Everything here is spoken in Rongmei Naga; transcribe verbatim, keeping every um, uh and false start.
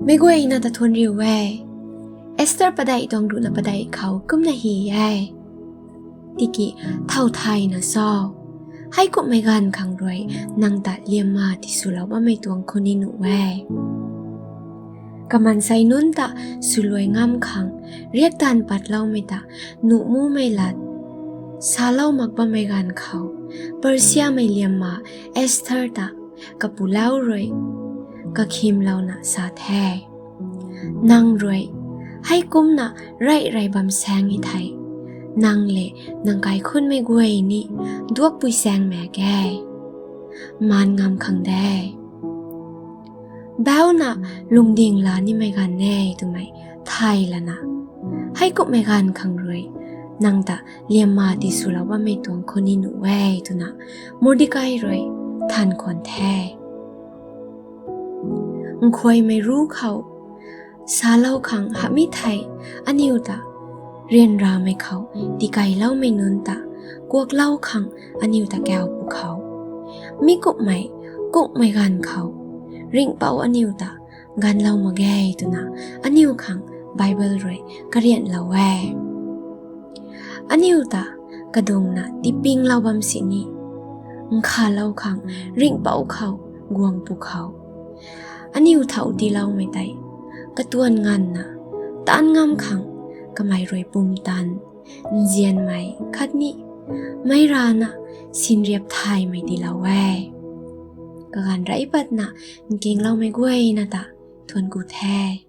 Meic guayna ta thuanc riu e. Esther padeih tuang ruhna padeih khou kumna hy e. Tiki thow thayna cho, heikumhmei ganv khang rui nang ta liamma tiswlou bammei tuang khou ni nuh e. Kamansei nunc ta swluai ngam khang riakdanv patloumei ta nuh mumei lat salou mak bammei ganv khou, Persiamei liamma Esther ta kapulau rui kakhymlouna sa the, Nang rui heikumna reyrey bam saeng e thei, nang le nang kaikhunmei guay ni duakpui saeng mak ge. Maan ngam khang de. Bauna lungding la nimei ganv e twmei thay lana, heikumhmei ganv khang rui nang ta liamma tiswlou bammei tuang khou ni nuh e, twna Mordekai rui than khwan the. Nkhuaymei ru khou salou khang hamhmei thei, aniu ta ryanramei khou tikeyloumei nunc ta kuaklou khang aniu ta kau pwkhou, mi kumhmei, kumhmei ganv khou ringhpouc aniu ta ganvlou mak ge twna aniu khang Bible rui karianlou e. Aniu ta kadungna tipinglou bam sini, nkhavlou khang ringhpouc khou guang pwkhou, aniu thow tiiloumei tei katuan nganvna taanv ngam khang kamei rui pumtan, nzianmei khatni meic rana sinriap thaymei tiilou e. Kaganv rey patna nkingloumei guayna ta thuanc ku the.